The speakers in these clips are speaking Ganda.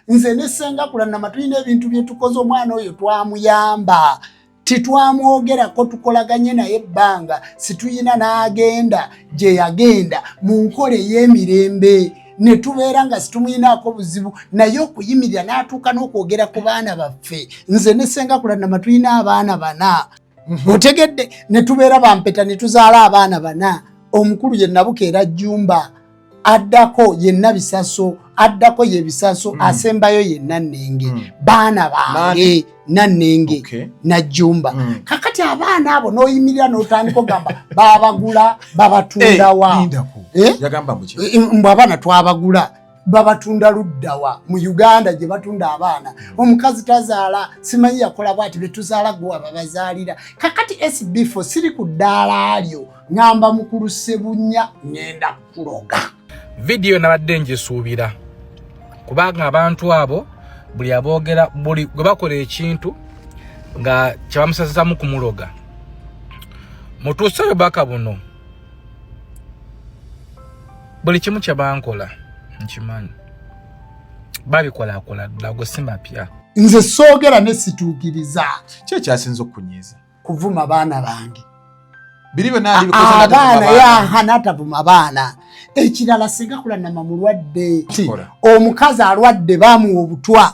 Nze ne Ssenga Kulanama tulina ebintu bye tukoze. Omwana oyo twamuyamba, titwamwogerako, tukolaganye naye ebbanga situyina, n'agenda gye yagenda mu nkola ey'emirembe ne tubeera nga situmuyinaako buzibu. Naye okuyimirira n'atuuka n'okwogera ku baana baffe, nze ne Ssenga Kulanama tulina abaana bana, otegedde? Ne tubeera bampeta ne tuzaala abaana bana. Omukulu ye Nabukeera Jjumba, addako ye Nabisaso, addako ye Bisaso, asembayo ye Nannenge. Baana bange, Nannenge Najjumba. Kakati abaana abo n'oyimirira n'otandika ogamba babagula, babatundawa? Lindako. Eh? Yagamba mbu ki? Mbu abaana twabagula, babatunda luddawa mu Uganda gye batunda abaana? Omukazi tazaala, simanyi yakola bwati, betuzaala gwe ababazaalira. Kakati SB4, siri ku ddaala lyo, ŋŋamba mukulu Sebunya, ŋŋenda kuloga. Vidiyo nabadde ngisuubira, kubanga abantu abo buli aboogera, buli gwe bakola ekintu nga kyebamusazizamu kumuloga. Mutuuse obubaka buno, buli kimu kye bankola nkimanyi, babikolakola ddala, gwe si mapya. Nze soogera ne situukiriza. Ki ekyasinza okukunyiiza? Kuvuma baana bange. Biri byonna ndibikoze abaana n'atavuma baana. Yaha, n'atavuma baana. Ekirala, Singa Kulanama mulwadde. Kikola. Omukazi alwadde, bamuwa obutwa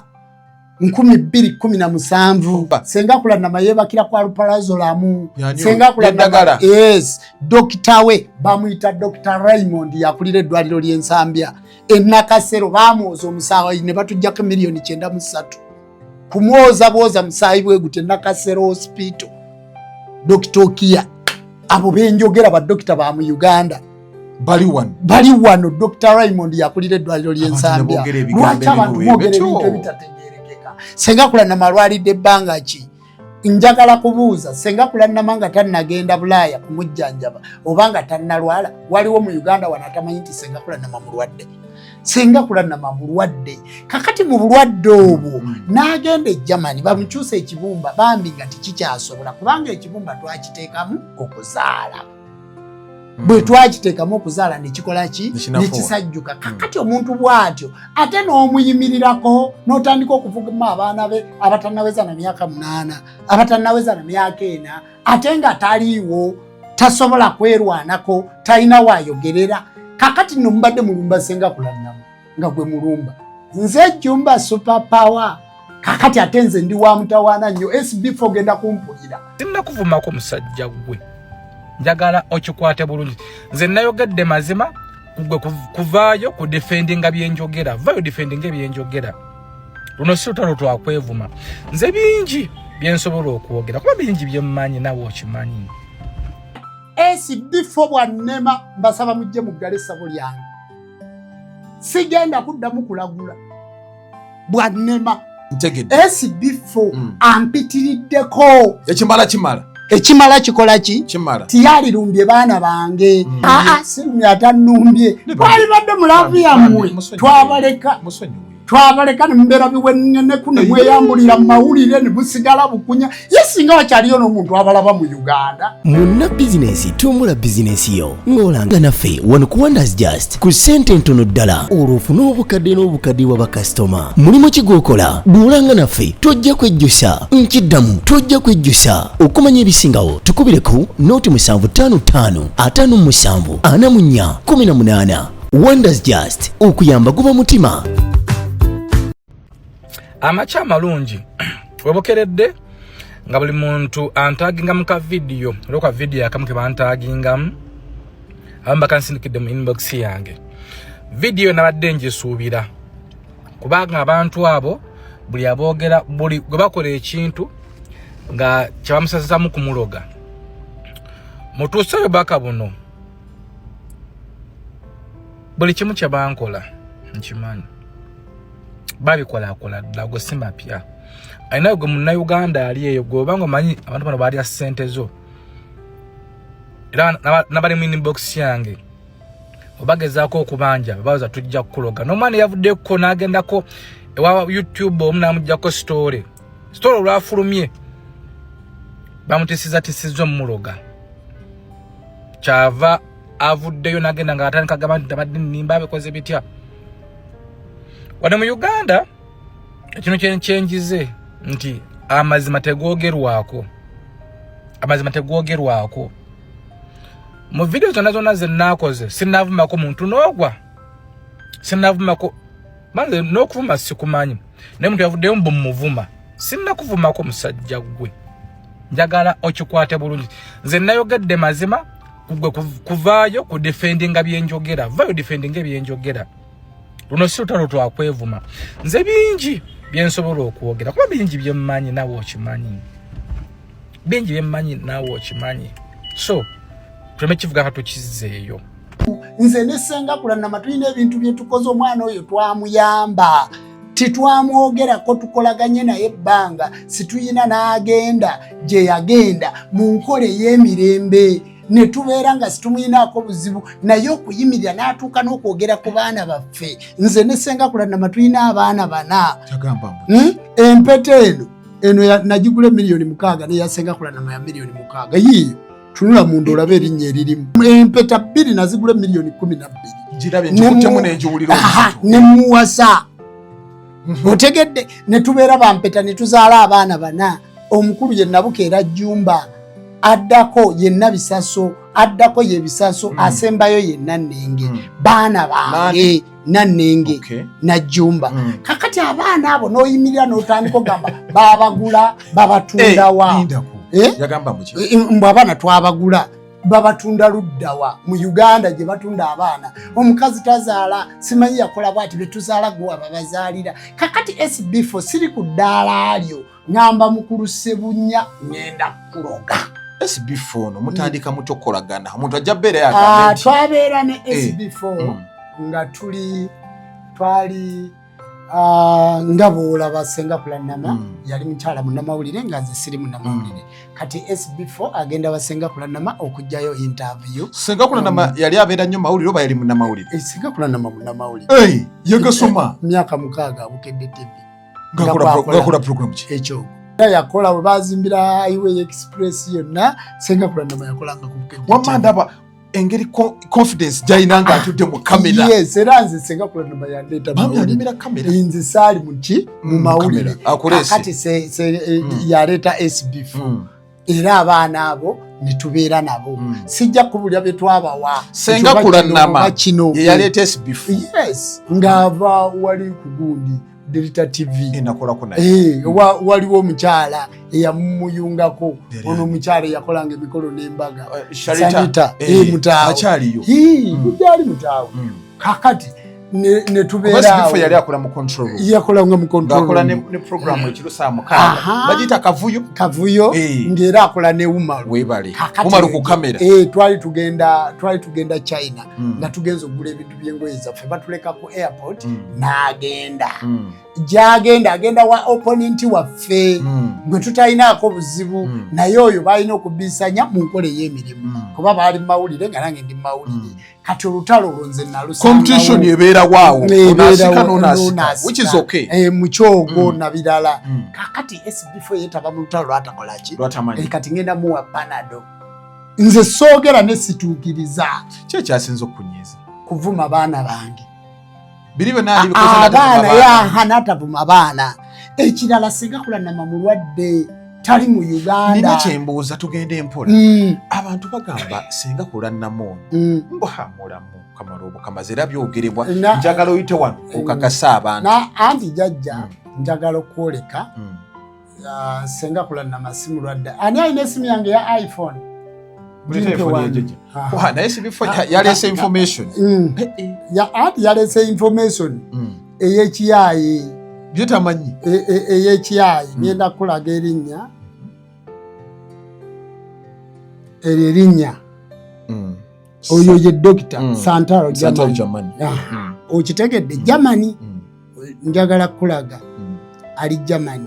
2017. Oba. Senga Kulanama yeebakira kwa alprazolam. Yani Senga oyo, Kulanama eddagala. Yes, dokita we bamuyita Dr Raymond, yakulira eddwaliro ly'Ensambya enakasero. Bamwoza omusaayi ne batujjako miliyoni 93 kumwoza bwoza musaayi bwe gute. Nakasero Hospital, Dr Okia. Abo benjogera badokita ba mu Uganda. Bali wano. Bali wano. Dr Raymond yakulira eddwaliro ly'Ensambya. Abantu ne boogera ebigambo Lwaki abantu ebimu boogera bwe ebintu bityo? ebitategeerekeka? Senga Kulanama alwalidde ebbanga ki? Njagala kubuuza, Senga Kulanama nga tannagenda Bulaaya kumujjanjaba oba nga tannalwala, waliwo mu Uganda wano atamanyi nti Senga Kulanama mulwadde? Senga Kulanama mulwadde. Kakati mu bulwadde obwo n'agenda e Germany bamukyusa ekibumba, bambi nga tekikyasobola, kubanga ekibumba twakiteekamu okuzaala. Bwe twakiteekamu okuzaala, nekikola ki? Nekinafuwa. Nekisajjuka. Kakati omuntu bw'atyo ate n'omuyimirirako n'otandika okuvuguma abaana be abatannaweza na myaka 8, abatannaweza na myaka 4, ate nga taliiwo, tasobola kwerwanako, talina waayogerera. Kakati nno mubadde mulumba Senga Kulannama nga gwe mulumba nze Jumba Super Power. Kakati ate nze ndi wa mutawaana nnyo. SB4, genda kumpulira. Sinnakuvumako musajja gwe, njagala okikwate bulungi. Nze nayogedde mazima, gwe kuvaayo kudefendinga byenjogera, vaayo defendinga ebyenjogera. Luno si lutalo twakwevuma. Nze bingi byensobola okwogera, kuba bingi byemmanyi, nawe okimanyi. SB4 bwannema, mbasaba mujje muggale essabo lyange, sigenda kuddamu kulagula bwannema. Ntegedde. SB4 ampitiriddeko. Ekimala kimala. Ekimala kikola ki? Kimala. Tiyalirumbye baana bange. Aa, sirumye, atannumbye. Ne Twalibadde mu love yammwe. Musonyiwe. Twabaleka. Musonyiwe. Twabaleka ne mubeera biwenneneku, ne mweyambulira mu mawulire, ne musigala bukunya. Ye singa wakyaliyo n'omuntu abalaba mu Uganda. Munna bizinensi, tumbula bizinensi yo ng'olanga naffe wano ku Wonders Just ku ssente entono ddala, olwo ofune obukadde n'obukadde bwa bakasitoma. Mulimu ki gw'okola? Bw'olanga naffe tojja kwejjusa. Nkiddamu, tojja kwejjusa. Okumanya ebisingawo tukubireko 0755 57 44 18. Wonders Just, okuyamba guba mutima. Amakya amalungi, webokeredde nga buli muntu antaginga mu kavidiyo, olwo ka vidiyo akamu ke bantagingamu, abamu bakansindikidde mu inbox yange. Vidiyo nabadde ngisuubira, kubanga abantu abo buli aboogera, buli gwe bakola ekintu nga kyebamusazizamu kumuloga. Mutuuse obubaka buno, buli kimu kye bankola nkimanyi, babikolakola ddala, gwe si mapya. Alina gwe Munnayuganda ali eyo, gwe obanga omanyi abantu bano balya ssente zo, era nabali mu inbox yange obagezaako okubanja, babaza tujja kukuloga. N'omwana yavuddeko n'agendako ewa YouTube omu n'amugjako story. Story olwafulumye bamutisiza tisiza omuloga, kyava avuddeyo n'agenda nga atandika gamba nti nabadde nnimba, abikoze bitya. Wano mu Uganda kino kyenjize nti amazima tegoogerwako, amazima tegoogerwako. Mu vidiyo zonna zonna ze naakoze sinnavumako muntu n'ogwa, sinnavumako manze n'okuvuma sikumanyi, naye omuntu yavuddeyo mbu muvuma, sinnakuvumako musajja ggwe. Njagala okikwate bulungi, nze nayogedde mazima gwe kuvaayo ku defendinga byenjogera, vaayo defendinga ebyenjogera. Luno si lutalo twakwevuma, nze bingi byensobola okwogera kuba bingi byemmanyi naawe okimanyi, bingi byemmanyi naawe okimanyi, so tuleme kivuga nga tukizzeeyo. Nze ne Ssenga Kulanama tulina ebintu bye tukoze, omwana oyo twamuyamba, titwamwogerako, tukolaganye naye ebbanga, situyina n'agenda gye yagenda mu nkola ey'emirembe ne tubeera nga situmuyinaako buzibu, naye okuyimirira n'atuuka n'okwogera ku baana baffe. Nze ne Ssenga Kulanama tulina abaana bana. Empeta eno eno nagigula 6 million neya Ssenga Kulanama ya 6 million. Yiiyo, tunula munda olabe erinnya eririmu. Empeta bbiri nazigula 12 million nemuwasa. Otegedde? Ne tubeera bampeta ne tuzaala abaana bana. Omukulu ye Nabukeera Jjumba, addako yenna Bisaso, addako ye Bisaso, asembayo ye Nannenge. Baana bange Nannenge Najjumba. Kakati abaana abo n'oyimirira n'otandika ogamba babagula, babatundawa? Mbw abaana twabagula, babatunda luddawa mu Uganda gye batunda abaana? Omukazi tazaala, simanyi yakola bwati, betuzaala gwe wababazaalira. Kakati SB4, siri ku ddaala lyo, ŋŋamba mukulu Sebunya, ŋŋenda kuloga. SB4 ono mutandika mutya okukolagana? Omuntu ajja beera yagambe nti Twabeera ne SB4 nga tuli twali nga bwolaba Senga Kulanama yali mukyala munnamawulire nga nze siri munnamawulire. Kati SB4 agenda wasenga Kulanama okugjayo interview. Senga Kulanama yali abeera nnyo mawulire oba yali munnamawulire? Senga Kulanama munnamawulire. Hey, yagasoma. Myaka 6 abukedde TV. Ngakola program ki? Ekyo era yakola bwe bazimbira Highway Express yonna, Senga Kulanama yakolanga ku Bukedde Wamma TV. Ndaba engeri confidence gyalina nga atudde mu kamera. Yes, era nze Senga Kulanama yandeeta Bambi mawulire. anyumira kamera. Nze saali muki mu mawulire. Kamera. Akuleese. Kakati yaleeta SB4 era abaana abo ne tubeera nabo. Sijja kubulya bye twabawa. Senga Nti oba kino, Kulanama oba kino. ye yaleeta SB4? Yes, ng'ava wali ku gundi Delta TV. Enakolako naye. Eh, waliwo omukyala eyamumuyungako, ono omukyala eyakolanga emikolo n'embaga. Sharita. Sanita. Eh, Mutaawe. Akyaliyo. Hii, kugyali mutaawe. Kakati ne Kuba tubeera SB4 awo. yali akola mu control room. Yakolanga mu control Ng'akola room. ne program ekiro saa 6. Bagiyita Kavuyo. Kavuyo. Ng'era akola ne Umaru. Weebale. Kakati Umaru ku kamera. Twali tugenda China nga tugenza okugula ebintu by'engoye zaffe, batuleka ku airport n'agenda. Gyagenda, agenda wa opponent waffe gwe tutalinaako buzibu, naye oyo balina okubisanya mu nkola ey'emirimu kuba baali mu mawulire nga nange ndi mu mawulire. Kati olutalo olwo nze nalusangawo. Competition ebeera waawo. Ebeerawo, Onaasika n'onaasika, n'onaasika. which is okay. Mu kyogo na birala. Kakati SB4 yeetaba mu lutalo lwatakola ki? Lwatamanyi. Kati ngenda muwa panado, nze soogera ne situukiriza. Ki ekyasinze okunyiiza? Kuvuma baana bange. Biri byonna yandibikoze n'atavuma Abaana baana. Yaha, n'atavuma baana. Ekirala, Singa Kulanama mulwadde, tali mu Nina Uganda. kyembuuza, tugende empola. Abantu bagamba Senga Kulanama ono mbuha mulamu kamala obukamazi, era byogerebwa. Njagala oyite wano okakasa abantu. Na anti jajja, njagala okwoleka Senga Kulanama si mulwadde. Ani alina esimu yange ya iPhone? Buli Gimpe telefoni wano. yejjejja. Aha. Wa, naye sibifo yaleese information. Anti yaleese information ey'ekiyaayi. Byetamanyi. Ey'ekiyaayi. Ngenda kulaga erinnya eryo, erinnya oyo ye Dokita Santaro. Santaro. Germany. Germany. Ah, okitegedde? Germany. Njagala kulaga ali Germany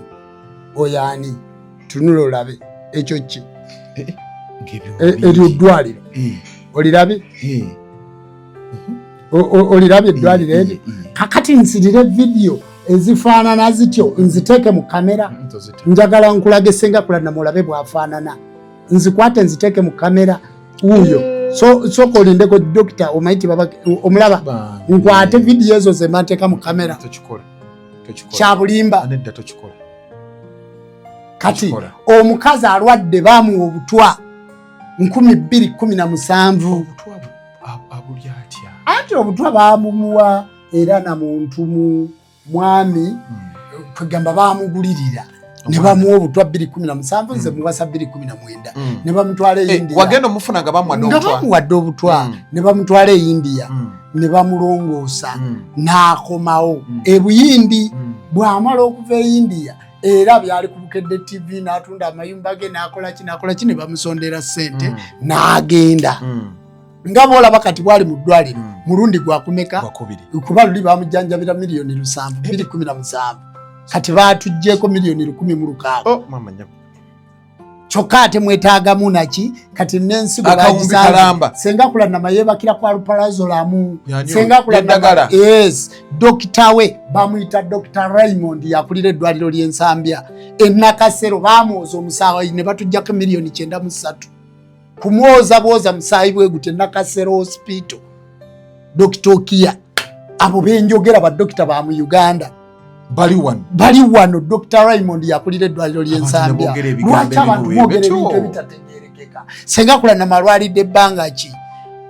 oyo ani. Tunula olabe ekyo ki. Ng'ebyo Eryo ddwaliro olirabye? Olirabye eddwaliro eryo? Kakati nsirire vidiyo ezifaanana zityo nziteeke mu kamera? Njagala nkulage Senga Kulanama olabe bw'afaanana. Nzikwate nziteeke mu kamera? Wuuyo. So sooka olindeko dokita, omanyi ti baba omulaba nkwate vidiyo ezo ze mbateeka mu kamera. Tokikola, tokikola. Kya bulimba. Nedda, tokikola. Kati Tokikola. omukazi alwadde, bamuwa obutwa 2017. Obutwa abulya atya? Anti obutwa bamumuwa era na muntu mu mwami, kwegamba bamugulirira ne bamuwa obutwa 2017, nze muwasa 2019, ne bamutwala e Eh, India. Wagenda omufuna nga bamuwadde Nga obutwa? bamuwadde obutwa. Ne bamutwala e India, ne bamulongoosa, n'akomawo e Buyindi. Bw'amala okuva e India, era byali ku Bukedde TV, n'atunda amayumba ge, n'akola ki, n'akola ki, ne bamusondera ssente, n'agenda. Nga bw'olaba kati bwali mu ddwaliro, mulundi gwakumeka? Gwakubiri. Kuba luli bamujjanjabira miliyoni 7 2017, kati baatuggyeko miliyoni 1,060. Oh, mama nyabo. Kyokka ate mwetaagamu naki kati n'ensigo Akawumbi bagisanze. kalamba. Senga Kulanama yeebakira kwa luparazolamu. Yani Senga Kulanama. Eddagala. Yes, dokita we bamuyita Dr Raymond, yakulira eddwaliro ly'Ensambya enakasero. Bamwoza omusaayi ne batuggyako miliyoni 93 kumwoza bwoza musaayi bwe guti, Enakasero Hospital, Dr Okia. Abo benjogera badokita ba mu Uganda. Bali wano. Bali wano. Dr Raymond yakulira eddwaliro ly'Ensambya. Abantu ne boogera ebigambo Lwaki abantu ebimu mwogera bwe ebintu bityo? ebitategerekeka? Senga Kulanama alwalidde ebbanga ki?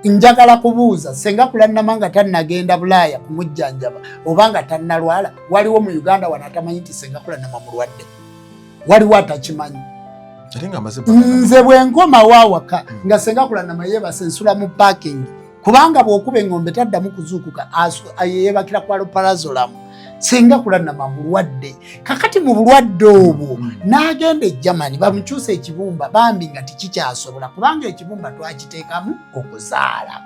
Njagala kubuuza, Senga Kulanama nga tannagenda Bulaaya kumujjanjaba oba nga tannalwala, waliwo mu Uganda wano atamanyi nti Senga Kulanama mulwadde? Waliwo atakimanyi? Ate nga amaze ebbanga. Nze bwe nkomawo awaka nga Senga Kulanama yeebase, nsula mu parking, kubanga bw'okuba engombe taddamu kuzuukuka, yeebakira kwa luparazolamu. Senga Kulanama mulwadde. Kakati mu bulwadde obwo n'agenda e Germany bamukyusa ekibumba, bambi nga tekikyasobola, kubanga ekibumba twakiteekamu okuzaala.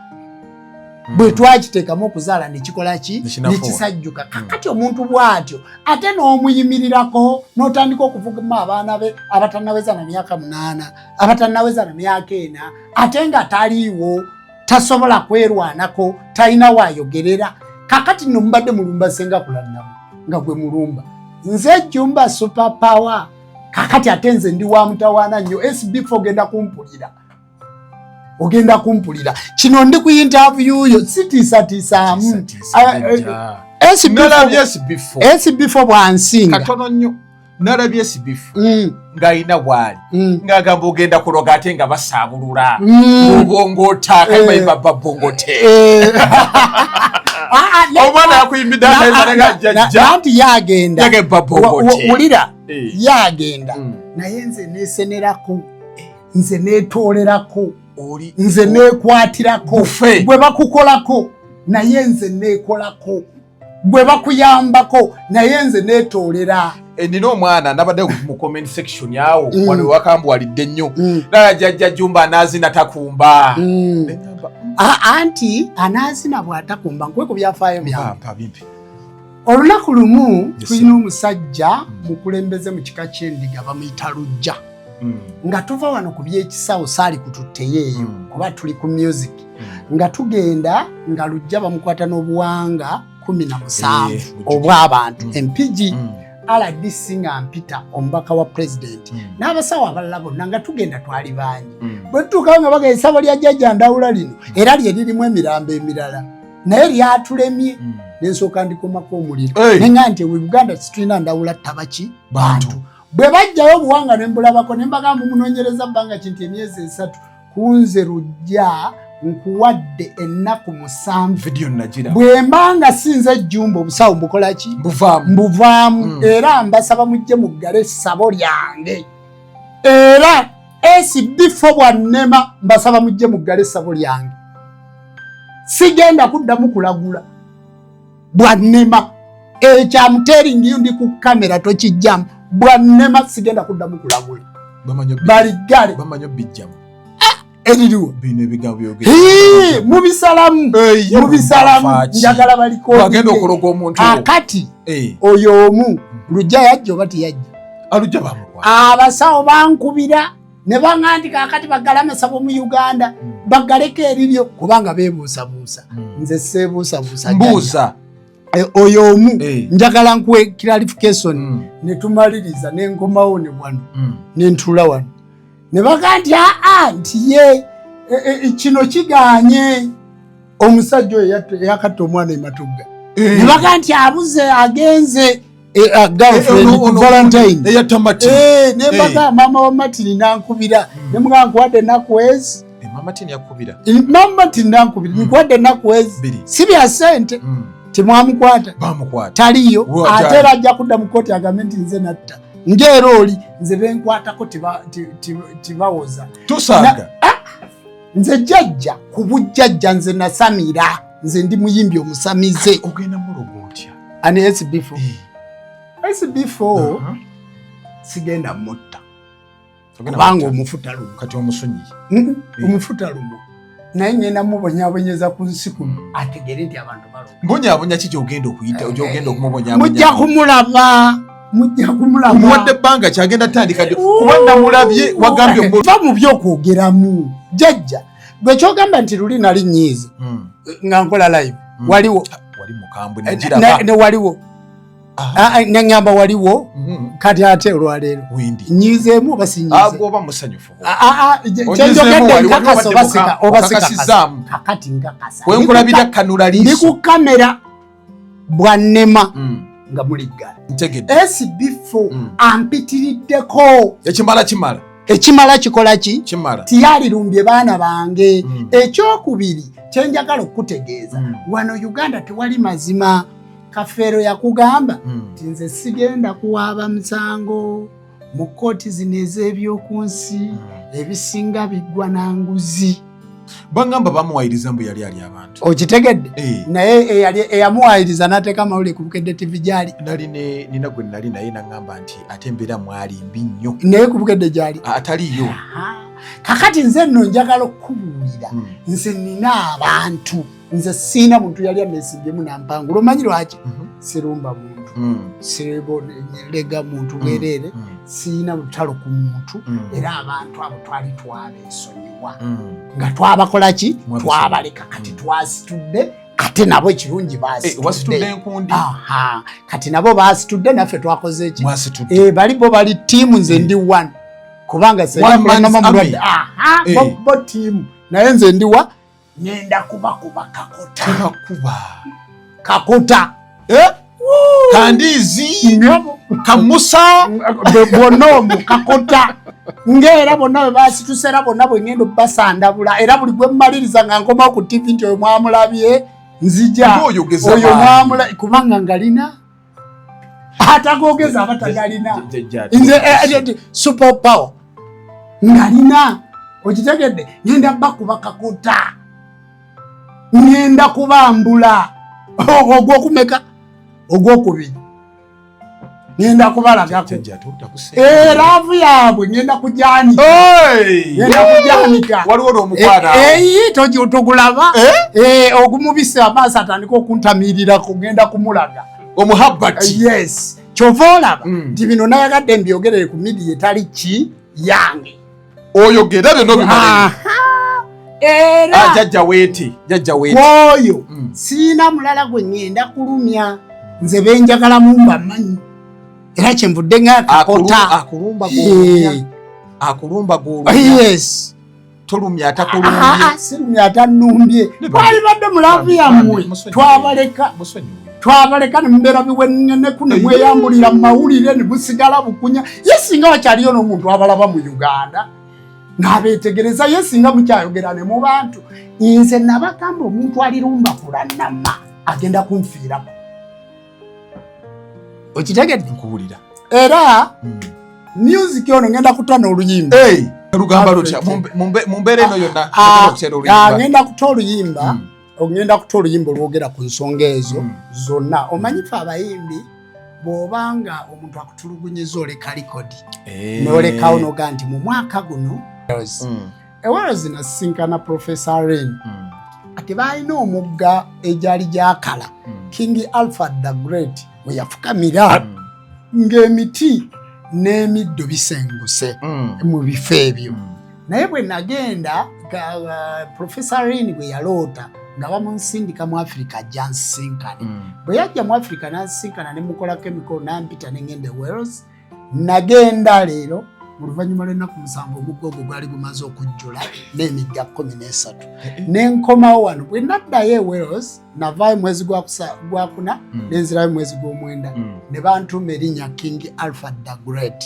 Bwe twakiteekamu okuzaala, nekikola ki? Nekinafuwa. Nekisajjuka. Kakati omuntu bw'atyo ate n'omuyimirirako n'otandika okuvugamu abaana be abatannaweza na myaka 8, abatannaweza na myaka 4, ate nga taliiwo, tasobola kwerwanako, talina waayogerera. Kakati nno mubadde mulumba Senga Kulanama nga gwe mulumba nze Jumba Super Power. Kakati ate nze ndi wa mutawaana nnyo. SB4, ogenda kumpulira, ogenda kumpulira. Kino ndi ku interview yo, sitiisatiisaamu. Tiisatiisa, Ah, nedda. Nalabye SB4. SB4 bwansinga. Katono nnyo, nalabye SB4 ng'alina bwali ng'agamba ogenda kuloga, ate nga basaabulula obwongoota akayimayima babongote. Ah, ah, Omwana yakuyimbidde akayimba nga jjajja. Anti yagenda. Yage babongote. Wulira, yagenda, naye nze nesenerako, nze netoolerako, Oli nze nekwatirako. Bufe. Bwe bakukolako, naye nze nekolako. Bwe bakuyambako, naye nze netoolera. Eh, nina omwana nabadde mu comment section awo wano wakambuwalidde nnyo, nala jjajja Jumba anaazina takumba. Neŋŋamba, Ah, anti anaazina bw'atakumba, nkuwe ku byafaayo byange. Mpa, bimpi. Olunaku lumu tulina omusajja mukulembeze mu kika ky'Endiga, bamuyita Lujja. Nga tuva wano ku byekisawo, saali kututteyo eyo, kuba tuli ku music, nga tugenda nga Lujja bamukwata n'obuwanga 17 Eh, obw'abantu, Empigi. RDC nga mpita omubaka wa pulezidenti n'abasawo abalala bonna, nga tugenda, twali bangi. Bwe tutuukawo nga baga essabo lya Jjajja Ndawula lino era lye lirimu emirambo emirala, naye lyatulemye. Nensooka ndikomako omuliro. Hey. Nenga nti we Uganda situlina Ndawula tabaki Bantu. bantu. Bwe bajjayo obuwanga ne mbulabako, ne mbagamba munoonyereza bbanga ki? Nti emyezi 3. Kunze Lujja nkuwadde ennaku 7. Vidiyo nagira. Bwe mbanga sinze Jjumba, obusawo mbukola ki? Mbuvaamu. Mbuvaamu. Era mbasaba mujje muggale essabo lyange. Era SB4 bwannema, mbasaba mujje muggale essabo lyange, sigenda kuddamu kulagula. Bwannema ekyamuteeringiyo, ndi ku kamera, tokijjamu. Bwannema sigenda kuddamu kulagula. Baliggale. Bamanyi obijjamu. Eririwo. Bino ebigambo byogera. Hii, mubisalamu, mubisalamu, njagala baliko. Wagenda okuloga omuntu wo. Akati Eh, oyo omu Lujja yajja oba teyajja? Alujja bamukwata. Abasawo bankubira ne baŋŋa nti kaakati baggale amasabo mu Uganda, baggaleko eriryo, kubanga beebuusabuusa. Nze seebuusabuusa. Mbuuza. Eh, oyo omu njagala nkuwe clarification. Ne tumaliriza, nenkomawo ne wano, nentuula wano, ne baga nti aa, nti ye Kino kiganye omusajja oyo eyakatta omwana ematugga ne baga nti abuze agenze girlfriend Eyatta Martin. Nembaga maama wa Martin nankubira, nemugamba nkuwadde ennaku ezi. Mama Martin yakubira? Mama Martin nankubira, nkuwadde ennaku ezi. Bbiri. Si bya ssente. Timwamukwata? Bamukwata. Taliyo. Wa- Ate era ajja kudda mu kooti agambe nti nze natta, ngaera oli nze benkwatako tibawoza. Tusaaga. Nze jjajja ku bujjajja, nze nasamira, nze ndi muyimbi omusamize. Ogenda mulogo otya? Ani, SB4? SB4. Sigenda mutta. Ogenda Kubanga mutta. omufu talumwa. Kati omusonyiye? Omufu talumwa, naye ngenda mubonyabonyeza ku nsi kuno ategere nti abantu baloga. Mbonyabonya ki gyogenda okuyita, gyogenda okumubonyabonya? Mujja kumulaba, mujja kumulaba. Omuwadde ebbanga kyagenda tandika ddi? Kuba namulabye wagambye Va mu byokwogeramu, jjajja. Gwe kyogamba nti luli nali nyiize nga nkola live, waliwo? Wali mukambwe, nagiraba. Ne waliwo. Ah, ah, neŋŋamba waliwo. Kati ate olwaleero Windi nyiizeemu oba sinyiize? Agwoba musanyufu. Ah, ah, ah, Onyizeemu. kyenjogedde Wali nkakasa obadde oba sika oba sikakasa? okakasizaamu. Kakati nkakasa. Wenkulabira kanula Ndi liiso. ku kamera bwannema nga muliggala. Ntegedde. SB4 ampitiriddeko. Ekimala kimala. Ekimala kikola ki? Kimala. Tiyalirumbye baana bange. Ekyokubiri kyenjagala okukutegeeza, wano Uganda tewali mazima. Kafeero yakugamba nti nze sigenda kuwaaba musango mu kkooti zino ez'ebyokunsi, ebisinga biggwa na nguzi. Bagamba bamuwayiriza mbu yali ali abantu. Okitegedde? Eh. Naye eyamuwayiriza n'ateeka amawulire ku Bukedde TV gyali? Nali ne nina gwe nali naye naŋŋamba nti ate embeera mwali mbi nnyo. Naye ku Bukedde gyali? Ataliyo. Aha. Kakati nze nno njagala okukubuulira, nze nina abantu, nze siina muntu yali aneesimbyemu nampangula. Omanyi lwaki? Sirumba muntu, sirega muntu bwereere, siina lutalo ku muntu. Era abantu abo twali twabeesonyiwa, nga twabakola ki? Mwabasonyiwa. Twabaleka. Kati twasitudde, ate nabo ekirungi Eh, wasitudde basitudde. enkundi. Aha. Kati nabo basitudde, naffe twakoze eki? Mwasitudde. Eh, bali bo bali tiimu, nze ndi one, kubanga One man's army. bo tiimu, naye nze ndiwa ngenda kubakuba kakota. Tebakuba. Kakota. Eh? Kandiizi. Nyabo. Kamusa. Bonna omwo kakota, ngaera bonna bwe basituse, era bonna bwe ngenda obbasandabula, era buli gwe mmaliriza nga nkomawo ku TV nti oyo mwamulabye nzija. Ng'oyogeza Oyo maanyi. mwamula, kubanga ngalina, atagogeza aba tagalina. Nze super power ngalina, okitegedde? Ngenda bakuba kakota, ngenda kubambula ogwokumeka, ogwokubiri ngenda kubalagako. Jjajja, ate otakuseera. Eraavu yaabwe ngenda kujanika. Hey! Ngenda kujanika. Waliwo n'omukwano awo. Eyi, togulaba. Eh? Ogumubise amaaso atandika okuntamiirirako, ngenda kumulaga. Omuhabati. Yes, kyova olaba nti bino nayagadde mbyogerere ku media etali ki yange. Oyogera byonna obimala. Aha. Era Ah, jjajja weete, jjajja weete. kwoyo siina mulala gwe ŋŋenda kulumya, nze benjagalamu mbamanyi, era kyenvudde nga kakota. Akulumba gw'olumya. Akulumba gw'olumya. Yes. Tolumya Ah, atakulumbye. ah, sirumya atannumbye. Twalibadde mu love yammwe, twabaleka. Musonyiwe. Twabaleka ne mubeera biwenneneku ne mweyambulira mu mawulire ne musigala bukunya. Ye singa wakyaliyo n'omuntu abalaba mu Uganda n'abeetegereza, ye singa mukyayogera ne mu bantu. Nze nabagamba, omuntu alirumba Kulanama agenda kunfiirako, okitegedde? Nkuwulira. Era music ono ngenda kuta n'oluyimba. Hey, lugamba lutya? Mu mbeera eno yonna Ah, ogenda okuteera oluyimba? Ngenda kuta oluyimba, ogenda kuta oluyimba olwogera ku nsonga ezo zonna. Omanyi fe abayimbi, bw'obanga omuntu akutulugunyiza, oleka likodi, n'olekawo noga nti mu mwaka guno ewero zinasisinkana Professor Ren. Ati balina omugga egyali gyakala, King Alfred the Great we yafukamira, ng'emiti n'emiddo bisenguse mu bifo ebyo. Naye bwe nagenda, Professor Rin bwe yaloota nga bamunsindika mu Africa ajja nsinkane, bwe yajja mu Africa nansinkana ne mukolako emikolo, nampita ne ngenda e Wales. Nagenda leero Mu luvannyuma lw'ennaku 7 omugga ogwo gwali gumaze okujjula n'emigga 13. Ne nkomawo wano. Bwe naddayo e Wales, navaayo mwezi gwakuna, nenzirayo mwezi gw'omwenda, ne bantuuma erinnya King Alpha the Great.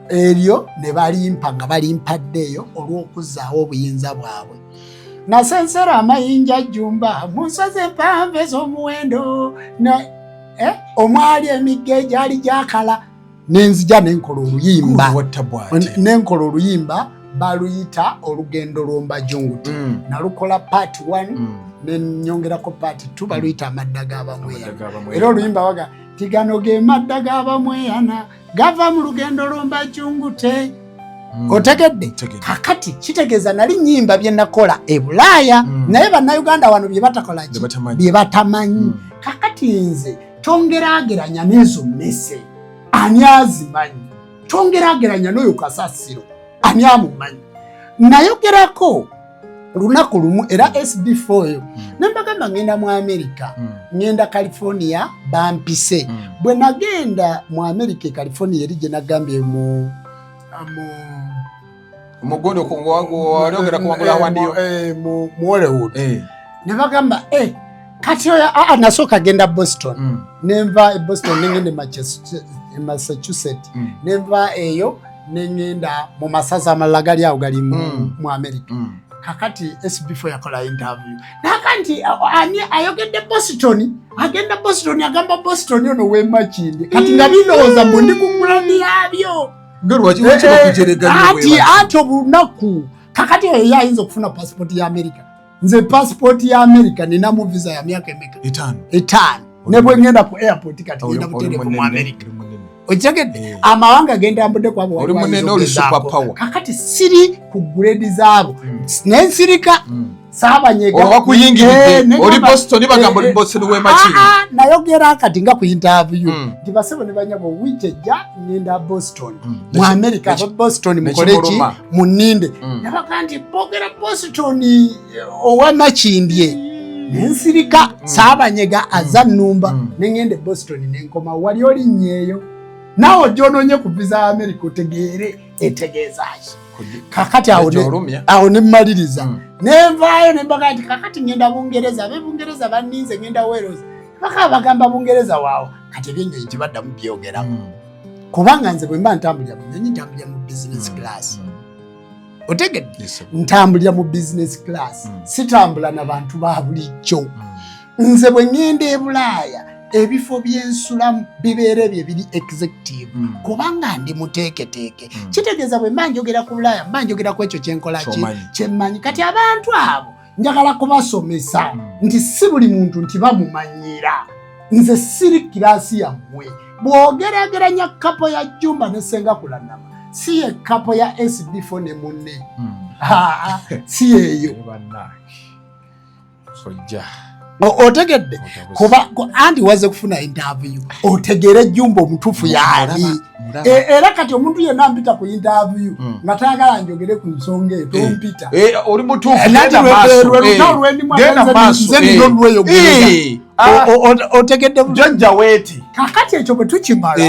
Eryo ne balimpa nga balimpaddeeyo olw'okuzzaawo obuyinza bwabwe. Nasensera amayinja jjumba mu nsozi empanvu ez'omuwendo, omwali emigga egyali gyakala. Nenzija nenkola oluyimba, nenkola oluyimba baluyita Olugendo lw'Ombajunguti. Nalukola part 1, nenyongerako part 2, baluyita Amadda g'Abamweyana. Era oluyimba waga ti gano ge madda g'Abamweyana gava mu lugendo lw'Ombajungute. Otegedde? Kakati kitegeeza nali nyimba bye nakola e Bulaaya, naye Bannayuganda wano bye batakola ki, bye batamanyi. Kakati nze tongerageranya n'ezo mmese, ani azimanyi? Tongerageranya n'oyo kasasiro, ani amumanyi? Nayogerako lunaku lumu era SB4 eyo, ne mbagamba ngenda mu America, ngenda California, bampise. Bwe nagenda mu America e California, eri gye nagambye mu Mugondo waliogera kuwangula wandiyo. Mu Hollywood, ne bagamba kati oyo aa nasooka genda Boston, nenva e Boston nengenda e Massachusetts, nenva eyo nengenda mu masaza amalala gali awo gali mu America. Kakati SB4 yakola interview naka nti ani ayogedde Boston, agenda Boston, agamba Boston ono w'emakindi. Kati nga bindowooza mbu ndi ku grade yabyo. Ati ati obunaku kakati oyo ye ayinza okufuna passport ya America. Nze passport ya America ninamu visa ya myaka emeka? 5. 5. Ne bwe ngenda ku airport kati ngenda butereevu mu America. Okitegedde? Amawanga gendambudde kwabo. Oli munene, oli super power. Kakati siri ku grade zaabo, nensirika, saabanyega. Bakuyingiridde oli Boston, bagamba oli Boston w'emakindi. Nayogera kati nga ku interview nti basebo ne banyabo, wiiki ejja ngenda Boston mu America, aba Boston mukole ki? Muninde. Nabaga nti boogera Boston owamakindye, nensirika, saabanyega aza nnumba. Nengenda e Boston nenkoma. Wali olinnyeeyo naawe ojja onoonye ku visa ya America otegeere etegeeza ki. Kakati awo ne mmaliriza, nenvaayo nembaga nti kakati ngenda Bungereza, abe Bungereza banninze. Ngenda Wales, bakaba bagamba Bungereza waawo. Kati ebyennyonyi tebaddamu byogeramu, kubanga nze bwe mba ntambulira mu nyonyi, ntambulira mu business class. Otegedde? Ntambulira mu business class, sitambula na bantu ba bulijjo. Nze bwe ŋŋenda e Bulaaya, ebifo byensulamu bibeera ebyo ebiri executive, kubanga ndi muteeketeeke. Kitegeeza bwe mba njogera ku Bulaaya, mba njogera ku ekyo kyenkola ki, kyemmanyi. Kati abantu abo njagala kubasomesa nti si buli muntu nti bamumanyira. Nze siri class yammwe. Bw'ogerageranya couple ya Jumba ne Senga Kulanama, si ye couple ya SB4 ne munne, si yeeyo. Otegedde? Kuba anti waze kufuna interview otegeere Jumba omutuufu yaani. Era kati omuntu yenna mpita ku interview nga tayagala njogere ku nsonga eyo, tompita. Oli mutuufu. Lwelutalo lwendimu, nze nina olweyogereza. Otegedde? Jjajja weeti. Kakati ekyo bwe tukimala,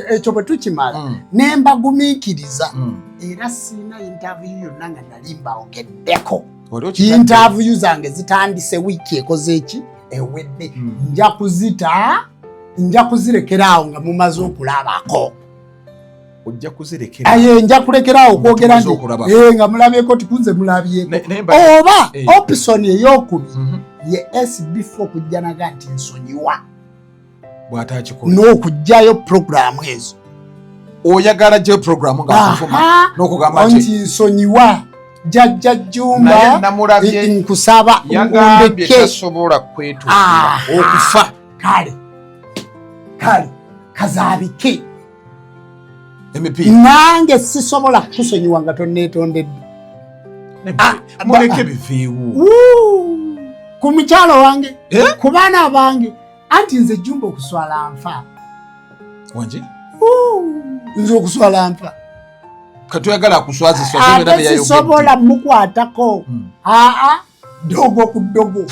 ekyo bwe tukimala, ne mbagumiikiriza. Era siina interview yonna nga nali mbaogeddeko. Interview zange zitandise wiiki ekoze eki ewedde. Nja kuzita, nja kuzirekeraawo nga mumaze okulabako. Ojja kuzirekera? Aye, nja kulekeraawo okwogera nti nga mulabyeko, tikunze mulabyeko. Oba option eyokubiri ye SB4 kujja naga nti nsonyiwa n'okugjayo puroguramu ezo. Oyagala gyo puroguramu nga n'okugamba nti nsonyiwa, Jjajja Jjumba, nkusaba. Yagambye tasobola kwetuukira okufa. Kale kale kazaabike. Emipiira. Nange sisobola kukusonyiwa nga tonneetondedde. Muleke biveewo. Ku mukyalo wange, ku baana bange. Anti nze Jjumba okuswala nfa. Wangi? Nze okuswala nfa. Katuyagala akuswazisa. Ate sisobola mukwatako. Aa, ddogo ku ddogo.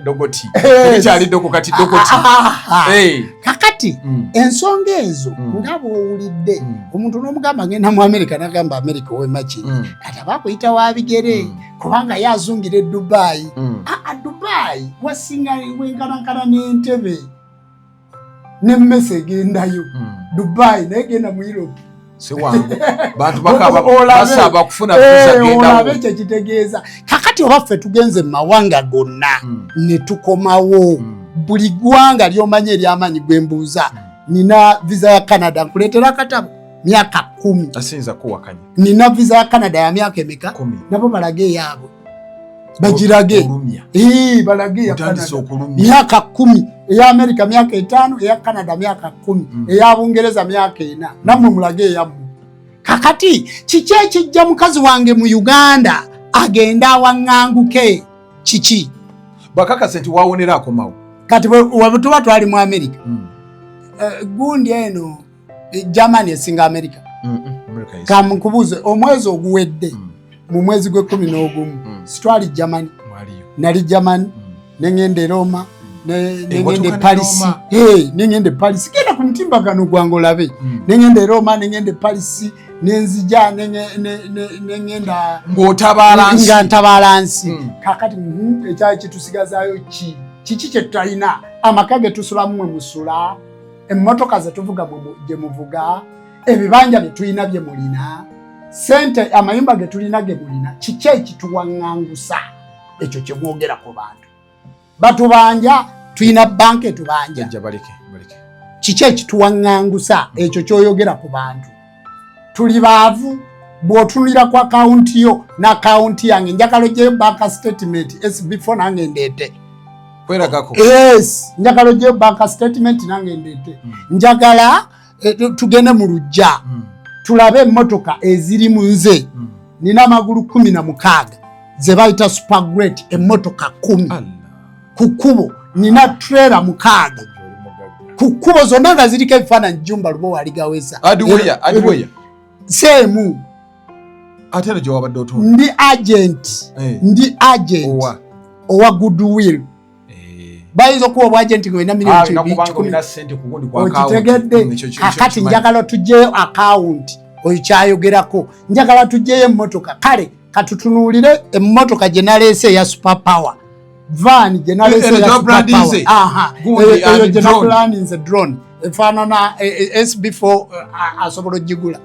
Dogoti. Tebikyali dogo kati dogoti. Kakati ensonga ezo nga bw'owulidde omuntu n'omugamba ngenda mu Amerika n'agamba Amerika ow'emaki kati aba akuyita wa bigere kubanga ye azungira e Dubai. Aa Dubai wasinga wenkanankana n'entebe n'emmese egendayo. Dubai naye genda mu Europe. Si wangu. Bantu bakaba basaba kufuna visa genda. Olabe kye kitegeeza. Kakati oba ffe tugenze mu mawanga gonna ne tukomawo. Buli ggwanga ly'omanyi ery'amaanyi gwe mbuuza. Nina visa ya Canada nkuleetera akatabo myaka 10. Asinza kuwakanya. Nina visa ya Canada ya myaka emeka? 10. Nabo balage eyaabwe. Bagirage. Balage ya Canada. Myaka 10. Eya Amerika myaka 5, eya Canada myaka 10, eya Bungereza myaka 4. Nammwe mulage eyammwe. Kakati kiki ekijja mukazi wange mu Uganda agenda awaŋŋanguke kiki? Bakakase nti wawonera akomawo. Kati bwe tuba twali mu Amerika. Gundi eno Germany esinga Amerika. Kamukubuuze omwezi oguwedde mu mwezi gwe 11 sitwali Germany. Nali Germany, nengenda e Roma, nengenda e Paris. Nengenda e Paris. Genda ku mutimbagano gwange olabe. Nengenda e Roma, nengenda e Paris, nenzija nengenda ng'otabaala nsi. Nga ntabaala nsi. Kakati ekyali kitusigazaayo ki? Kiki kye tutalina? Amaka ge tusulamu mwe musula, emmotoka ze tuvuga gye muvuga, ebibanja bye tulina bye mulina, sente amayumba ge tulina ge mulina. Kiki ekituwaŋŋangusa? Ekyo kye mwogera ku bantu. Batubanja, tulina banka etubanja. Kiki ekituwaŋŋangusa ekyo ky'oyogera ku bantu? Tuli baavu. Bw'otunulira ku akawunti yo n'akawunti yange, njagala oggyeyo bank statement SB4 nange ndeete. Kweragako. Yes, njagala oggyeyo bank statement nange ndeete. Njagala tugende mu luggya tulabe emmotoka eziri mu nze. Nina amagulu 16 ze bayita super great, emmotoka 10 ku kkubo. Nina trailer 6 ku kkubo zonna nga ziriko ebifaananyi Jumba Lubowa aligaweza. Adiweya. Seemu. Ate eno gye wabadde otonda. Ndi agent. Ndi agent. Owa Goodwill. Bayinza okuwa obwagenti ng'olina miliyoni kikumi. Okitegedde? Kakati njagala tuggyeyo akawunti oyo kyayogerako. Njagala tuggyeyo emmotoka. Kale katutunuulire emmotoka gye naleese eya super power. Van gye naleese eya super power. Aha. Eyo gye naplaninze drone. Efaanana SB4 asobola ogigula.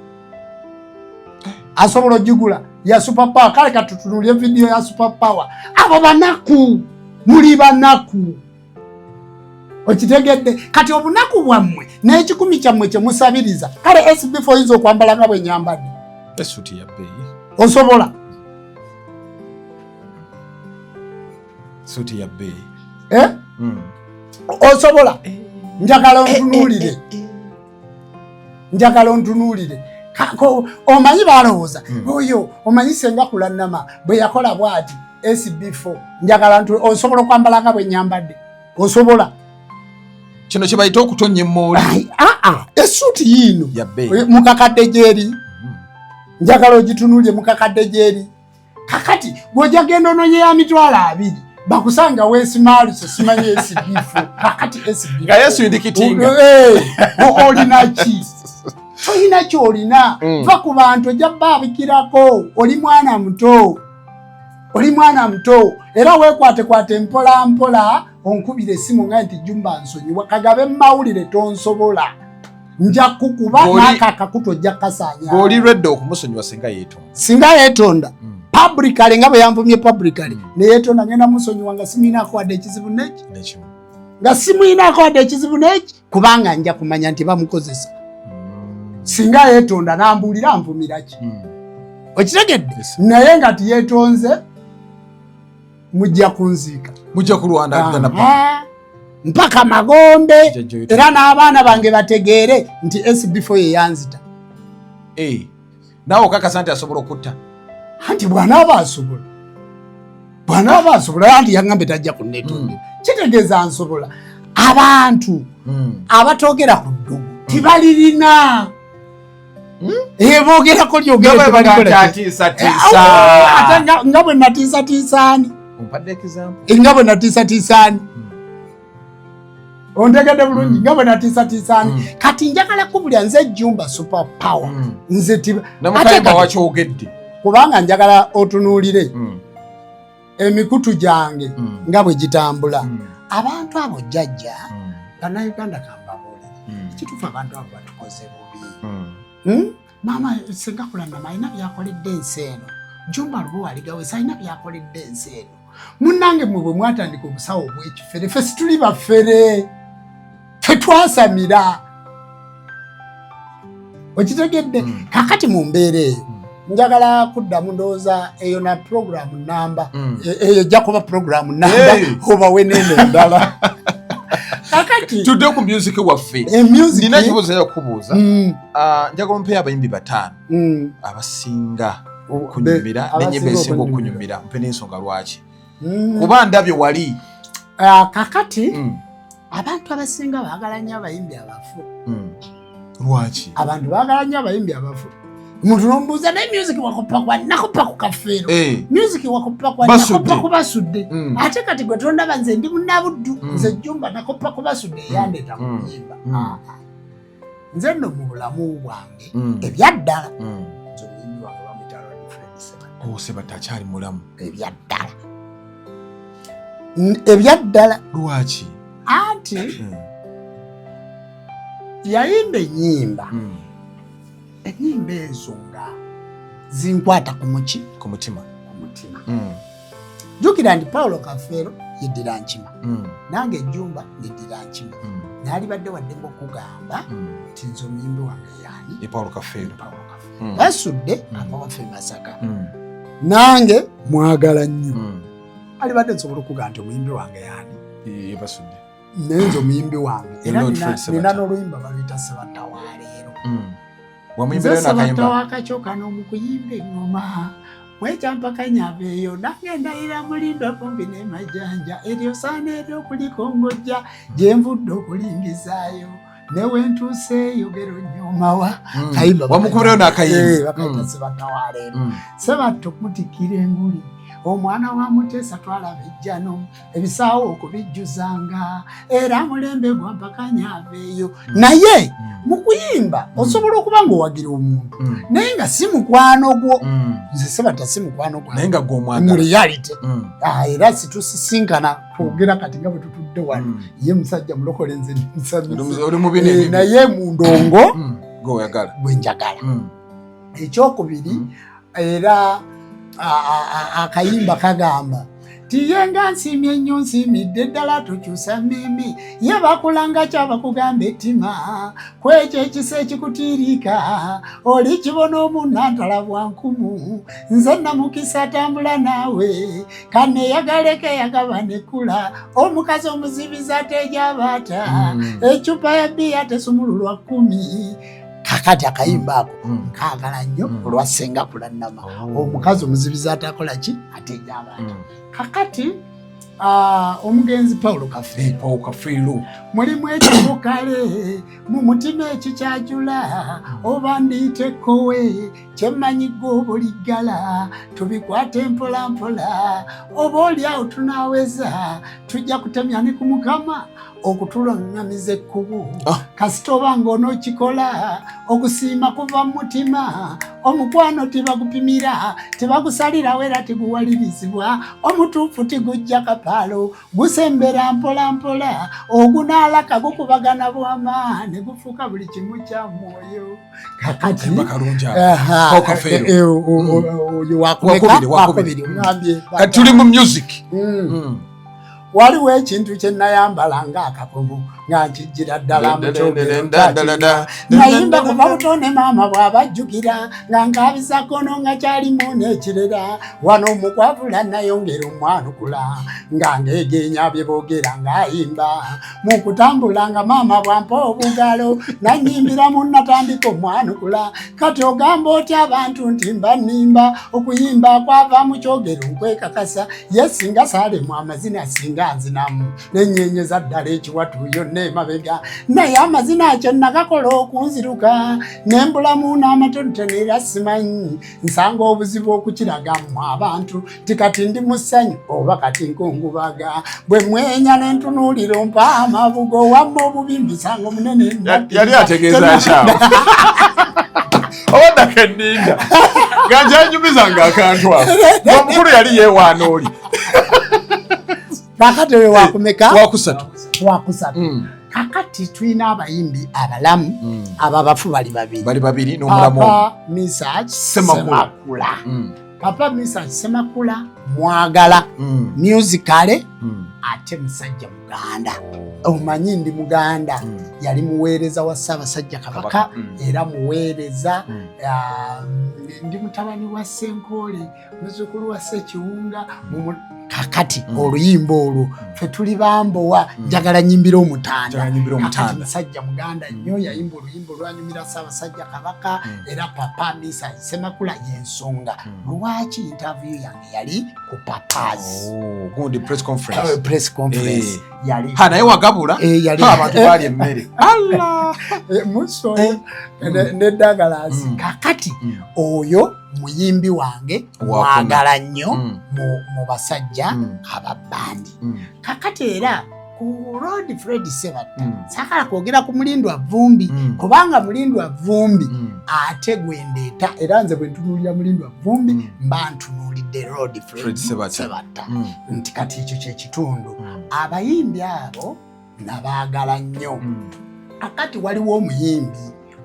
Asobola ogigula ya super power. Kale katutunuulire video ya super power. Abo banaku. Muli banaku. Okitegedde? Kati obunaku bwammwe n'ekikumi kyammwe kye musabiriza. Kale SB4 oyinza okwambala nga bwe nyambadde. Essuti ya bbeeyi. Osobola? Suti ya bbeeyi. Osobola? Njagala ontunuulire. Njagala ontunuulire. Omanyi balowooza oyo omanyi senga Kulannama bwe yakola bw'ati SB4 njagala ntu osobola okwambala nga bwe nyambadde. Osobola? Kino kye bayita okutonnya emmooli. Essuuti yiino mukakadde gy'eri. Njagala ogitunuulire mukakadde gy'eri. Kakati bw'ojja genda onoonye ya 20,000 bakusanga weesimaaluse simanyi SB4. Kakati SB4. Nga yeesindikitinga. Olina ki? Tolina ky'olina. Va ku bantu ojja baabikirako. Oli mwana muto. Oli mwana muto. Era weekwatekwate mpola mpola onkubire essimu nga nti Jumba nsonyiwa. Kagabe mawulire tonsobola. Nja kukuba n'ako akakutu ojja kukasaanya. Bw'oli lwedde okumusonyiwa singa yeetonda. Singa yeetonda. Publicly nga bwe yanvumye publicly. Ne yeetonda ngenda musonyiwa nga simuyinaako wadde ekizibu n'eki. Nga simuyinaako wadde ekizibu n'eki kubanga nja kumanya nti bamukozesa. Singa yeetonda n'ambuulira nvumira ki. Okitegedde? Naye nga tiyeetonze mujja kunziika. Mujja kulwana mpaka magombe. Era n'abaana bange bategeere nti SB4 ye yanzita. Naawe okakasa nti asobola okutta? Anti bw'anaaba asobola. Bw'anaaba asobola anti yaŋŋambye tajja kunneetondera. Kitegeeza nsobola. Abantu abatoogera ku ddugu tibalirina. Boogerako lyogere tebalikola. Ate nga bwe natiisatiisaani. Ompadde example. Nga bwe natiisatiisaani. Ontegedde bulungi? Nga bwe natiisatiisaani. Kati njagala kubulya nze Jumba Super Power. Nze tiba ate Namukayimba kati- wakyogedde. Kubanga njagala otunuulire emikutu gyange nga bwe gitambula. Abantu abo, jjajja, Bannayuganda, kambabuulire kituufu, abantu abo batukoze bubi. Maama Senga Kulanama alina byakoledde ensi eno, Jumba Lubowa Aligawesa alina byakoledde ensi eno. Munnange, mwe bwe mwatandika obusawo obw'ekifere, ffe situli bafere, ffe twasamira, okitegedde? Kakati mu mbeera eyo njagala kuddamu, ndowooza eyo na puroguramu namba. Eyo ejja kuba puroguramu namba. Hey. Oba weneeno endala. Kakati Tudde ku music waffe. Music. Nina ekibuuzo eyokubuuza. Ah, njagala ompeyo abayimbi bataano abasinga okunyumira Abasinga nenyimba esinga okunyumira. okunyumira, mpe n'ensonga lwaki, kuba ndabye wali. Ah, kakati abantu abasinga baagala nnyo abayimbi abafu. Lwaki? Abantu baagala nnyo abayimbi abafu. Omuntu nomubuuza, naye music wakupa kwa nakupa ku Kafeero. Music wakupa kwa Basudde. nakupa ku Basudde. Ate kati gwe tondaba, nze ndi Munnabuddu. Nze Jumba nakupa ku Basudde, eyandeeta mu kuyimba. Ah, ah. Nze nno mu bulamu bwange ebyaddala, nze omuyimbi wange bamuyita Ronnie Fred Ssebatta. Oh, Sebatta akyali mulamu. Ebyaddala. Ebyaddala. Lwaki? Anti yayimba ennyimba, ennyimba ezo nga zinkwata ku muki? Ku mutima. Ku mutima. Jjukira nti Paulo Kafeero yeddira Nkima, nange Ejjumba neddira Nkima. Naalibadde waddemba okugamba nti nze omuyimbi wange yaani? Ye Paulo Kafeero. Paulo Kafeero. Basudde ava waffe e Masaka, nange mwagala nnyo. Alibadde nsobola okugamba nti omuyimbi wange yaani? Ye Basudde. Naye nze omuyimbi wange era Lord Fred Sebatta. nina n'oluyimba baluyita Sebatta wa leero. Nze Wamuyimbirayo Sebatta n'akayimba? wakakyo kano mu kuyimba eŋŋoma mwekyampakanya abeeyo, nange ndayira mulindwa kumbi n'emajanja eryo saana eryokulikongojja gye nvudde okulingizaayo newentuuseeyo gero nyomawa. Kayimba Wamukubirayo n'akayimba? Bakayita Sebatta wa leero. Sebatta okumutikira enguli, omwana wa Muteesa twalaba ejjano, ebisaawo okubijjuzanga, era mulembe gwampakanya aveeyo. Naye mu kuyimba osobola okuba ng'owagira omuntu naye nga si mukwano gwo. Nze Sebatta si mukwano Naye gwange nga mu gw'omwagala. reality. Ah, era situsisinkana kwogera kati nga bwe tutudde wano. Ye musajja mulokole, nze ndi musamize. Oli mu bino Eh, ebibi. Naye mu ndongo Gw'oyagala. gwe njagala. Ekyokubiri, era akayimba kagamba ti ye nga nsiimye nnyo, nsiimidde ddala, tukyusa mmeeme ye bakulanga kyabakugamba ettima kwekyo ekisa ekikutiirika oli kibona omunnantala bwa nkumu. Nze namukisa atambula naawe kaneeyagaleko eyagaba nekula omukazi omuzibiza tejabaata. Ecupa ya bbiya tesumululwa 10. Kakati akayimba ako nkaagala nnyo olwa Senga Kulannama. Oh. Omukazi omuzibiza atakola ki? Ateja abantu. Kakati omugenzi Paulo Kafeero. Paul Kafeero. Mulimu ekifo kale mu mutima ekikyajula oba ndiyita ekkowe kyemmanyi gwe obuliggala tubikwate mpola mpola oba oli awo tunaaweza tujja kutemya ne ku Mukama okutulangamiza ekkubo. Ah. Kasita oba ng'onookikola, okusiima kuva mu mutima, omukwano tebagupimira, tebagusalirawo era teguwalirizibwa, omutuufu tigujja kapaalo, gusembera mpola mpola, ogunaalaka gukubagana bwama ne gufuuka buli kimu kya mwoyo. Kakati Kayimba kalungi ako. Aha, Paul Kafeero. oyo wakumeka? Wakubiri, wakubiri. Wakubiri, ongambye. Kati tuli mu music. Waliwo ekintu kye nayambala ng'akakomo nga nkijjira ddala mu kyogero. Nayimba kuva buto ne maama bw'abajjukira nga nkaabisa kono nga kyalimu n'ekirera wano omukwavula nayongera omwanukula nga ngeegenya bye boogera ng'ayimba mu kutambula nga maama bwampa obugalo nanyimbiramu natandika omwanukula. Kati ogamba otya abantu nti mba nnimba? Okuyimba kwava mu kyogero nkwekakasa ye singa saalemu amazina singa Singa nzinamu nenyenyeza ddala ekiwatu yonna emabega, naye amazina akyo nagakola okunziruka nembulamu n'amatonotono, era simanyi nsanga obuzibu okukiraga mmwe abantu ti kati ndi mu ssanyu oba kati nkungubaga. Bwe mwenya nentunuulira ompa amabugo, wamma obubi musango munene. Yali ategeeza kyawo obadda keninda nga nkyanyumiza nga akantu ako omukulu yali yeewaana oli. Kakati oyo wakumeka? Wakusatu. Wakusatu. Kakati tulina abayimbi abalamu, abo abafu bali babiri. Bali babiri n'omulamu. Papa Misach Semakula. Semakula. Papa Misach Semakula mwagala musically, ate musajja muganda, omanyi ndi muganda. Yali muweereza wa Ssaabasajja Kabaka. Kabaka, Era muweereza. Ah, ndi mutabani wa Ssenkoole, muzzukulu wa Ssekiwunga. Kakati oluyimba olwo ffe tuli bambowa, njagala nyimbira omutanda. Njagala nyimbira Kakati omutanda. musajja muganda nnyo, yayimba oluyimba olwanyumira Ssaabasajja Kabaka. Era Papa Misa Semakula yensonga lwaki interview yange yali ku Papas. Oh, gundi press conference. Press conference yali. Ha, naye wagabula. Yali. Ha, abantu baali emmere. Allah. Muso ne Douglas. Kakati oyo muyimbi wange Wakuna. mwagala nnyo mu basajja ababandi. Kakati era ku Lord Fred Sebatta, saagala kwogera ku Mulindwa Vumbi, kubanga Mulindwa Vumbi ate gwendeeta, era nze bwe ntunuulira Mulindwa Vumbi, mba ntunuulidde Lord Fred Fred Sebatta. Sebatta. Nti kati ekyo kyekitundu abayimbi abo nabaagala nnyo. Akati waliwo omuyimbi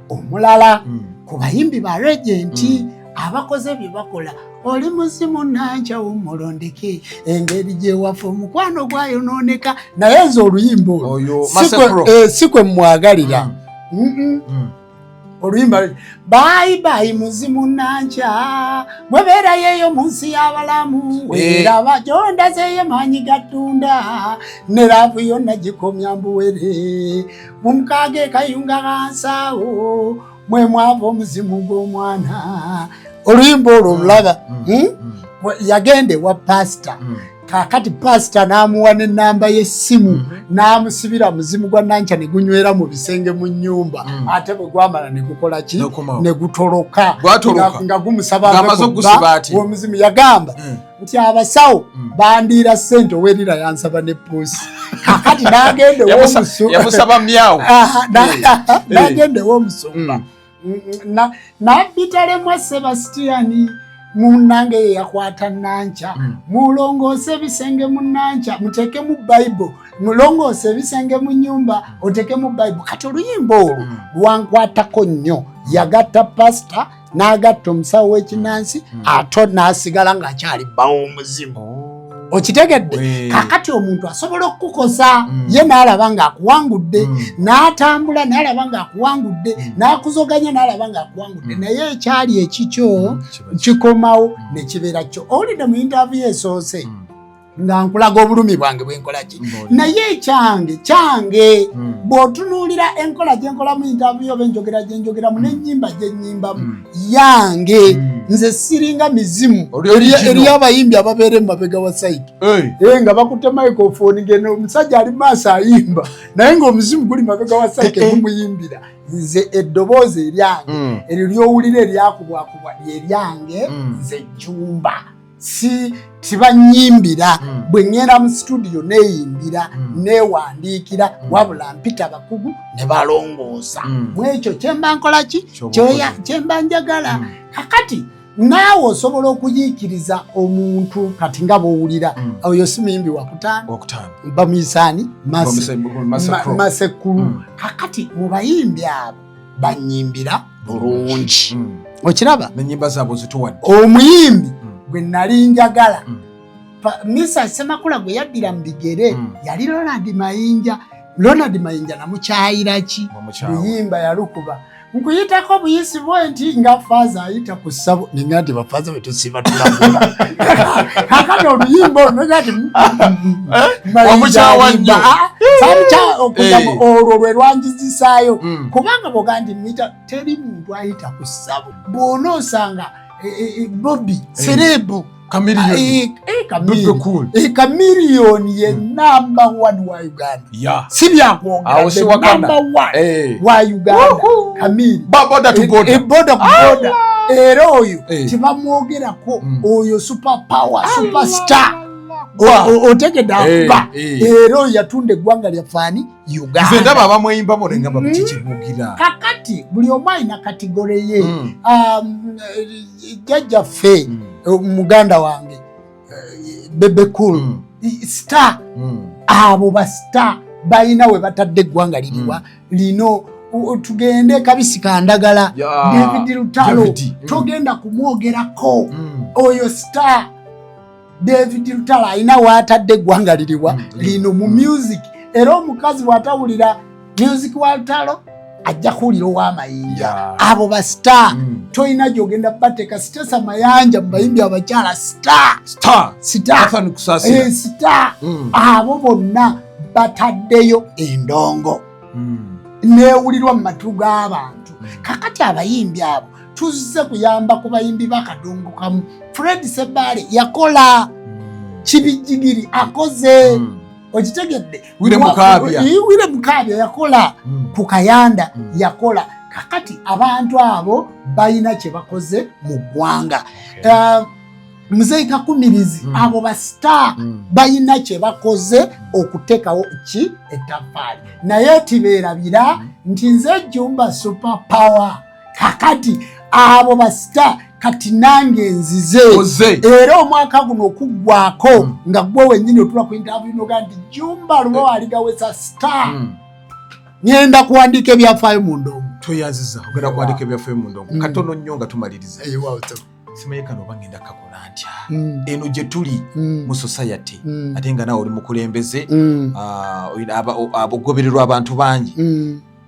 omulala ku bayimbi ba legend abakoze bye bakola. Oli muzimu nankyawo mulondeke, engeri gyewafe omukwano gwayonooneka, naye nze oluyimba olwo Oyo si Masekro. Si kwe mwagalira. Oluyimba bye bye muzimu nankya, bwebeerayo eyo mu nsi y'abalamu, weeraba gyondazeeyo maanyi gatunda, ne love yonna gikomya mbuwere mu mukaaga ekayunga gansaawo mwe mwava omuzimu gw'omwana. Oluyimba olwo olulaba? Hmm? Yagenda ewa pasita. Kakati pasita n'amuwa n'ennamba y'essimu, n'amusibira muzimu gwa nankya ne gunywera mu bisenge mu nnyumba. Ate bwe gwamala ne gukola ki? N'okomawo. Ne gutoloka. Gwatoloka. Nga gumusaba ave Ng'amaze ku okugusiba bba ati. w'omuzimu. Yagamba nti abasawo bandiira ssente, owerira yansaba ne puusi. Kakati n'agenda Yamusaba myawo. Aha, n'agenda ew'omusumba. Nabitalemwa Sebasitiani munnange ye yakwata nankya. Mulongoose ebisenge mu nankya, muteekemu Bayibuli, mulongoose ebisenge mu nyumba, oteekemu Bayibuli. Kati oluyimba olwo lwankwatako nnyo. Yagatta pasita n'agatta omusawo w'ekinansi, ate n'asigala ng'akyali bbawo omuzimu. Okitegedde? Kakati omuntu asobola okukukosa, ye n'alaba ng'akuwangudde, n'atambula n'alaba ng'akuwangudde, n'akuzoganya n'alaba ng'akuwangudde, naye ekyali ekikyo Kiba kikomawo ne kibeera kyo. Owulidde mu interview esoose nga nkulaga obulumi bwange bwenkola ki, naye ekyange kyange. Bw'otunuulira enkola gyenkolamu interview oba enjogera gyenjogeramu n'ennyimba gyennyimbamu yange, nze siringa mizimu Oli original. Eri abayimbi ababeera emabega wa site nga bakutte microphone, ngeno omusajja ali maaso ayimba, naye ng'omuzimu guli mabega wa site gumuyimbira. Nze eddoboozi eryange eryo lyowulira eryakubwakubwa lyeryange. Nze Jumba si tibanyimbira. Bwe ŋŋenda mu studio neeyimbira, neewandiikira, wabula mpita bakugu ne balongoosa mu ekyo kyemba nkola ki. Ky'oba okoze. Kyemba njagala. Kakati naawe osobola okuyiikiriza omuntu kati nga bw'owulira oyo si muyimbi wakutaano. Wakutaano. Bamuyisaani? Masekulu. Masekulu. Kakati mu bayimbi abo banyimbira bulungi. Okiraba? N'ennyimba zaabwe zituwadde. Omuyimbi gwe nali njagala, Misa Semakula gwe yaddira mu bigere, yali Ronald Mayinja. Ronald Mayinja namukyayira ki? Wamukyawa. Luyimba yalukuba, nkuyitako buyisi bwe nti nga faaza ayita ku ssabo, ninga nti bafaaza bwe tusiba tulagula. Kakati oluyimba olwo nega nti Wamukyawa nnyo. Olwo lwe lwanjizisaayo, kubanga bwoga nti muyita, teri muntu ayita ku ssabo bw'onoosanga Bobi serebu. Chameleone ye number one wa Uganda. Si byakwogera, number one wa Uganda Chameleone. Border to border. Border to border. Era oyo tebamwogerako, oyo super power, superstar. Otegedde? Akuba era oyo yatunda eggwanga lyaffe ani? Uganda. Nze ndaba abamweyimbamu nengamba kiki mugira. Kakati buli omu alina category ye. Jjajjaffe, muganda wange Bebe Cool, star. Abo ba star balina we batadde eggwanga liriwa lino. Tugende kabisi kandagala, David Lutalo, togenda kumwogerako. Oyo star David Lutalo alina waatadde eggwanga liriwa lino mu music. Era omukazi bw'atawulira music wa Lutalo ajja kuwulira ow'amayinja. Abo ba star tolina gyogenda bateeka. Stecia Mayanja mu bayimbi abakyala star. Star. Star. Star. Abo bonna bataddeyo endongo newulirwa mu matu g'abantu. Kakati abayimbi abo tuzze kuyamba ku bayimbi bakadongo kamu. Fred Sebaale yakola, Kibijjigiri akoze, okitegedde? Wire Mukaabya. Wire Mukaabya yakola, ku Kayanda yakola. Kakati abantu abo balina kye bakoze mu ggwanga. Muzeyi Kakumirizi, abo ba star balina kye bakoze okuteekawo ki ettaffaali. Naye tibeerabira nti nze Jumba super power. Kakati abo ba star, kati nange nzize. Oze. Era omwaka guno okuggwako nga gwe wennyini otula ku interview noga nti Jumba Luba aligawesa star. Ngenda kuwandiika ebyafaayo mu ndongo. Toyanziza, ogenda kuwandiika ebyafaayo mu ndongo. Katono nnyo nga tumaliriza, simanyi kano oba ngenda kakola ntya. Eno gye tuli mu society, ate nga naawe oli mukulembeze, ogobererwa abantu bangi,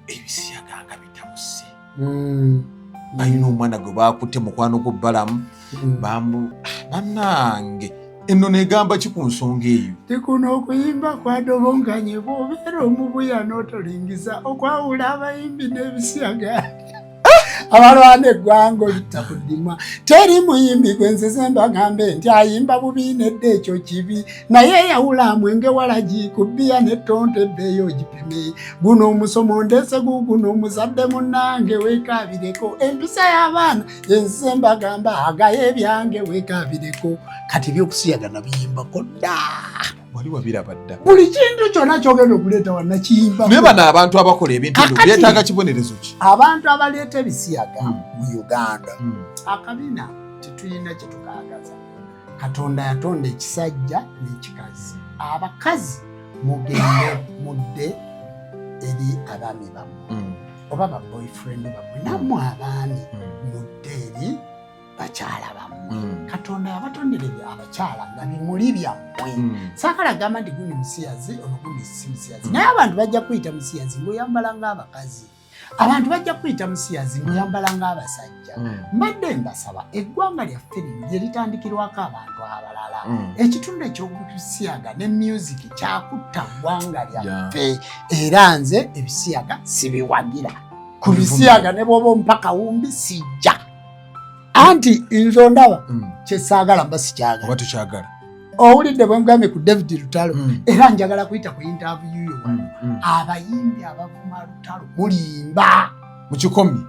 ebisiyaga nga bitabuse. Balina omwana gwe bakutte, mukwano gwo Balamu, bamu bannange, ennono negamba ki ku nsonga eyo? Tikuno okuyimba kwadobonkanye, bw'obeera omubuya n'otolingiza okwawula abayimbi n'ebisiyaga abalwana eggwanga olutta ku ddimwa. Teri muyimbi gwe nzize mbagambe nti ayimba bubi, nedda, ekyo kibi. Naye yawula mwenge walagi ku bbiya n'ettonto, ebbeeyi ogipime. Guno omusomo ndese guguno, omuzadde munnange weekabireko empisa y'abaana. Enzize mbagamba agayo ebyange weekabireko. Kati ebyokusiyagana biyimbako dda. Wali wabiraba dda. Buli kintu kyonna kyogenda okuleeta wanakiyimba. Naye bano abantu abakola ebintu ebyo byetaaga kibonerezo ki? Abantu abaleeta ebisiyaga mu Uganda, akabina tetulina kyetukaagaza. Katonda yatonda ekisajja n'ekikazi. Abakazi mugende mudde eri abaami bammwe oba ba boyfriend bammwe. Nammwe abaami mudde eri bakyala bammwe. Katonda yabatondera ebyo abakyala nga bimuli byammwe. Saagala gamba nti gundi musiyazi, ono gundi si musiyazi, naye abantu bajja kuyita musiyazi ng'oyambala ng'abakazi, abantu bajja kuyita musiyazi ng'oyambala ng'abasajja. Mbadde mbasaba, eggwanga lyaffe lino lye litandikirwako abantu abalala. Ekitundu eky'okusiyaga ne music kyakutta ggwanga lyaffe. Era nze ebisiyaga sibiwagira. Ku bisiyaga ne bw'oba ompa kawumbi sijja, anti nze ondaba, kyesaagala mba sikyagala. Oba tukyagala. Owulidde bwe ngambye ku David Lutalo? Era njagala kuyita ku interview yo wano. Abayimbi abavuma Lutalo mulimba. Mukikomi.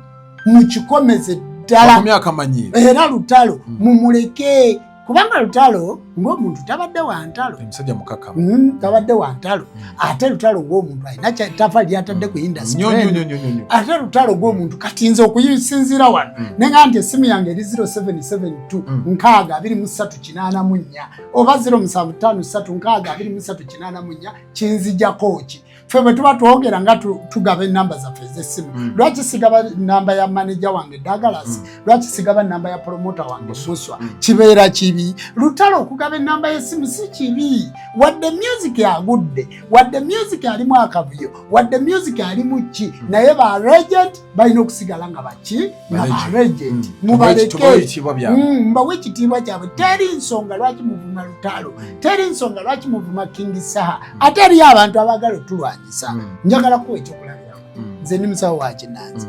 Mukikomeze ddala. Bakomye akamanyiiro. Era Lutalo mumuleke, kubanga Lutalo ng'omuntu tabadde wa ntalo. Omusajja mukakamu. Tabadde wa ntalo. Ate Lutalo ng'omuntu alina tafa lyatadde ku industry. Nnyo nnyo nnyo nnyo nnyo. Ate Lutalo ng'omuntu, kati nze okusinziira wano nenga nti essimu yange eri 0772 6 23 84 oba 0753 6 23 84, kinzijjako ki? Ffe bwe tuba twogera nga tugaba enamba zaffe ez'essimu, lwaki sigaba namba ya maneja wange Douglas? Lwaki sigaba namba ya promota wange Muswa? Kibeera kibi Lutalo okugaba enamba y'essimu? Si kibi. Wadde music agudde, wadde music alimu akavuyo, wadde music alimu ki, naye ba legend balina okusigala nga baki, nga ba legend. Mubaleke. Tubawe ekitiibwa byabwe. Mbawe ekitiibwa kyabwe. Teri nsonga lwaki muvuma Lutalo, teri nsonga lwaki muvuma King Saha. Ate eriyo abantu abaagala otulwanyisa. Njagala kuwa ekyokulabirako. Nze ndi musawo wa kinanzi.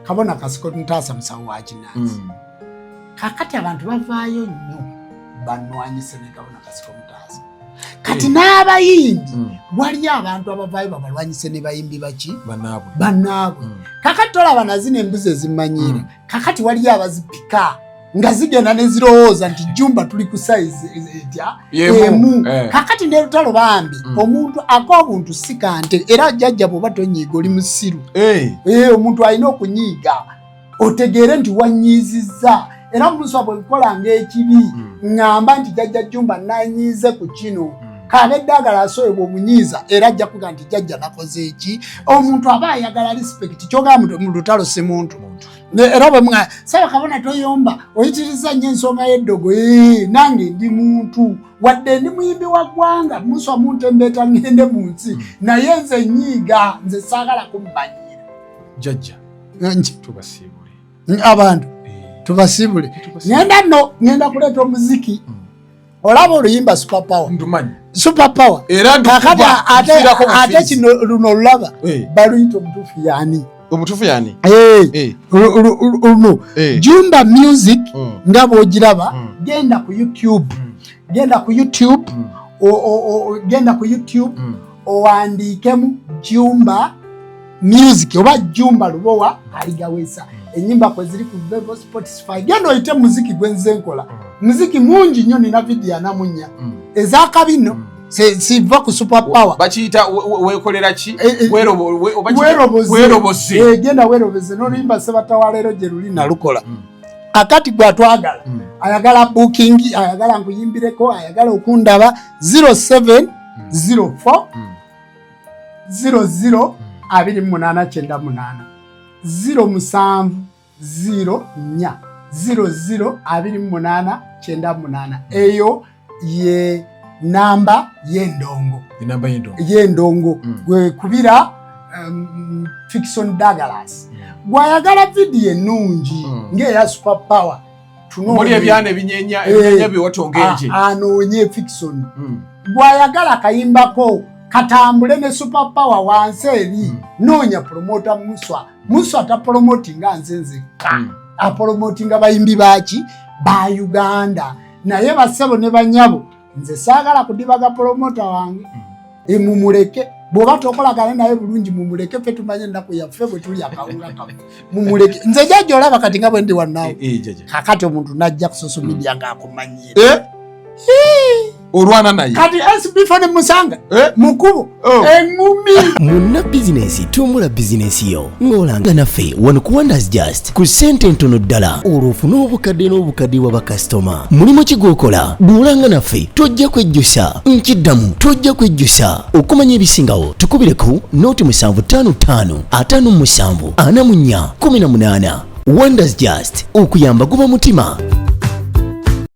Kabona Kasiko Ntaasa musawo wa kinansi. Kakati abantu bavaayo nnyo banwanyise ne Kabona Kasiko Mutaasa. Kati n'abayimbi, waliyo abantu abavaayo babalwanyise ne bayimbi baki? Banaabwe. Bannaabwe. Kakati tolaba nazino embuzi ezimanyiira. Kakati waliyo abazipika nga zigenda ne zirowooza nti Jumba tuli ku sayizi etya? Y'emu. Emu. Eh. Kakati ne lutalo bambi, omuntu ak'obuntu si kante, era jjajja bw'oba tonyiiga oli musiru. Omuntu alina okunyiiga otegeere nti wanyiizizza, era munswa bwe nkolanga ekibi, ŋŋamba nti jjajja Jumba nanyiize ku kino. Kabe eddagala asobola bw'omunyiiza, era ajja kuga nti jjajja nakoze eki. Omuntu aba ayagala respect. Kyogamba mu lutalo si muntu. Era bwe muga saba kabona toyomba, oyitiriza nnyo ensonga y'eddogo. Nange ndi muntu, wadde ndi muyimbi wa ggwanga, muswa muntembeeta ŋŋende mu nsi, naye nze nyiiga, nze saagala kummanyiira. Jjajja, Nki? tubasiibule. Abantu tubasiibule. Tubasiibule. Ŋŋenda nno, ŋŋenda kuleeta omuziki. Olaba oluyimba Super Power? Ndumanyi. Super Power. Era Kakati ndukuba, ate nfiirako ate bufiizi. kino luno olulaba, baluyita Omutuufu Yaani. Omutuufu yani? Luno Jumba Music, nga bw'ogiraba. Genda ku YouTube, genda ku YouTube, genda ku YouTube, owandiikemu Jumba Music oba Jumba Lubowa Aligawesa. Enyimba kwe ziri ku Vevo, Spotify. Genda oyite muziki gwenze nkola, muziki mungi nnyo. Nina vidiyo 44 ezakabino. Siva ku Super Power. Bakiyita weekolera ki? Weeroboze. Weeroboze. Genda weeroboze n'oluyimba Sebatawala, gye luli nalukola. Akati gwe atwagala, ayagala booking, ayagala nkuyimbireko, ayagala okundaba, 0704 00 28 98, 07 04 00 28 98. Eyo ye namba y'endongo. Enamba y'endongo. Y'endongo. Gwe kubira Fixon Douglas. Gwayagala vidiyo ennungi ng'eya Super Power. Muli ebyana ebinyenya, ebinyenya biwato ng'enje. Anoonye Fixon. Gwayagala akayimbako katambule ne Super Power wansi eri, noonya promota Muswa. Muswa tapromotinga nze nzekka, apromotinga bayimbi baki? Ba Uganda. Naye bassebo ne banyabo, nze saagala kudibaga promota wange. Mumuleke. Bw'oba tokolagana naye bulungi, mumuleke. Ffe tumanye ennaku yaffe bwe tuli akawunga kaffe, mumuleke. Nze jajja olaba kati nga bwe ndi wannaawe. Jjajja. Kakati omuntu najja ku social media ng'akumanyiira. Olwana naye. Kati sb ne musanga mukubo, Oh. eŋŋumi. Munna bizinensi, tumbula bizinensi yo ng'olanga naffe wano ku Wonders Just ku ssente entono ddala, olwo ofune obukadde n'obukadde bwa bakasitoma. Mulimu ki gw'okola? Bw'olanga naffe tojja kwejjusa. Nkiddamu, tojja kwejjusa. Okumanya ebisingawo tukubireko noti 755 57 44 18. Wonders Just, okuyamba guba mutima.